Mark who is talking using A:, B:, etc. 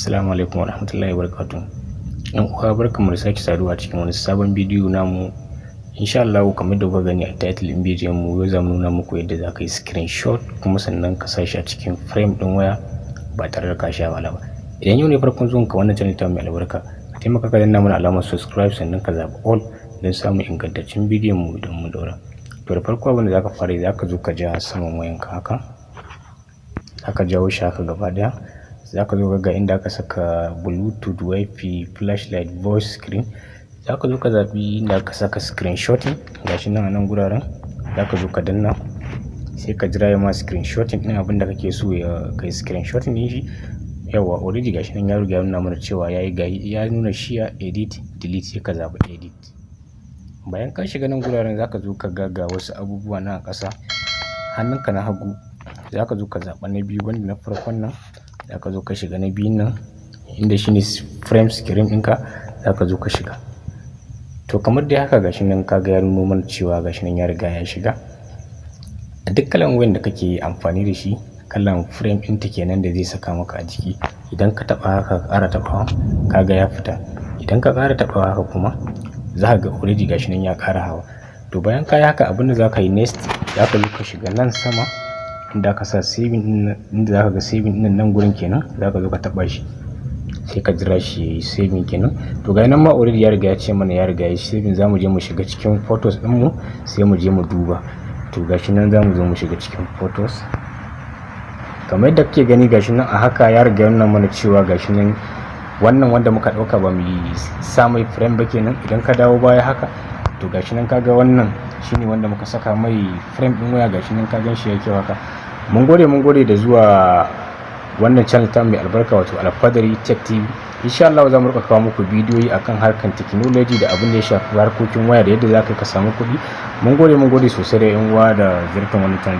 A: Assalamu alaikum warahmatullahi wabarakatuh. Yan uwa, barkanmu da sake saduwa cikin wani sabon bidiyo namu. Insha Allah, kamar da kuka gani a title ɗin bidiyon mu, yau zamu nuna muku yadda za ka yi screenshot kuma sannan ka sa shi a cikin frame ɗin waya ba tare da ka sha wahala ba. Idan yau ne farkon zuwan ka wannan channel ta mai albarka, ka taimaka ka danna mana alamar subscribe, sannan ka zaɓi all don samun ingantaccen bidiyon mu idan mun ɗaura. To, da farko abin da zaka fara yi, zaka zo ka ja saman wayanka haka, aka jawo shi haka gaba ɗaya. Za ka zo ga inda aka saka Bluetooth, WiFi, flashlight, voice, screen. Za ka zo ka zaɓi inda aka saka screenshotting. Gashi nan a nan guraren, za ka zo ka danna, sai ka jira ya ma screenshotting ɗin abin da kake so ya kai screenshotting ɗin shi. Yawwa, already gashi nan ya riga ya nuna mana cewa yayi, ga ya nuna share, edit, delete. Sai ka zaɓi edit. Bayan ka shiga nan guraren, za ka zo ka ga ga wasu abubuwa nan a ƙasa. Hannunka na hagu za ka zo ka zaɓa na biyu, wanda na farkon nan. Za ka zo ka shiga na biyun nan, inda shine frame screen ɗinka za ka zo ka shiga. To, kamar dai haka, gashi nan kaga ya nuno mana cewa gashi nan ya riga ya shiga. A duk kalan wayan da kake amfani da shi, kalan frame ɗinta kenan da zai saka maka a jiki. Idan ka taɓa haka, ka ƙara taɓawa, kaga ya fita. Idan ka ƙara taɓawa haka kuma, za ka ga already gashi nan ya ƙara hawa. To, bayan ka yi haka, abin da za ka yi next, za ka zo ka shiga nan sama inda aka sa saving ɗin, inda za ka ga saving ɗin nan gurin kenan. Za ka zo ka taɓa shi, sai ka jira shi yayi saving kenan. To, ga nan ma already ya riga ya ce mana ya riga ya yi saving. Za mu je mu shiga cikin photos ɗin mu, sai mu je mu duba. To, gashi nan, za mu zo mu shiga cikin photos. Kamar yadda kuke gani, gashi nan a haka ya riga ya nuna mana cewa gashi nan wannan wanda muka ɗauka ba mu sa mai frame ba kenan. Idan ka dawo baya haka, to gashi nan kaga wannan shine wanda muka saka mai frame ɗin waya. Gashi nan ka gan shi ya kyau haka. Mun gode, mun gode da zuwa wannan channel ta mai albarka, wato Alfadari Tech TV. Insha Allah za mu rika kawo muku bidiyoyi akan harkan technology da abin da ya shafi harkokin waya da yadda za ka samu kuɗi. Mun gode, mun gode sosai da yan uwa da ziyartar wannan channel.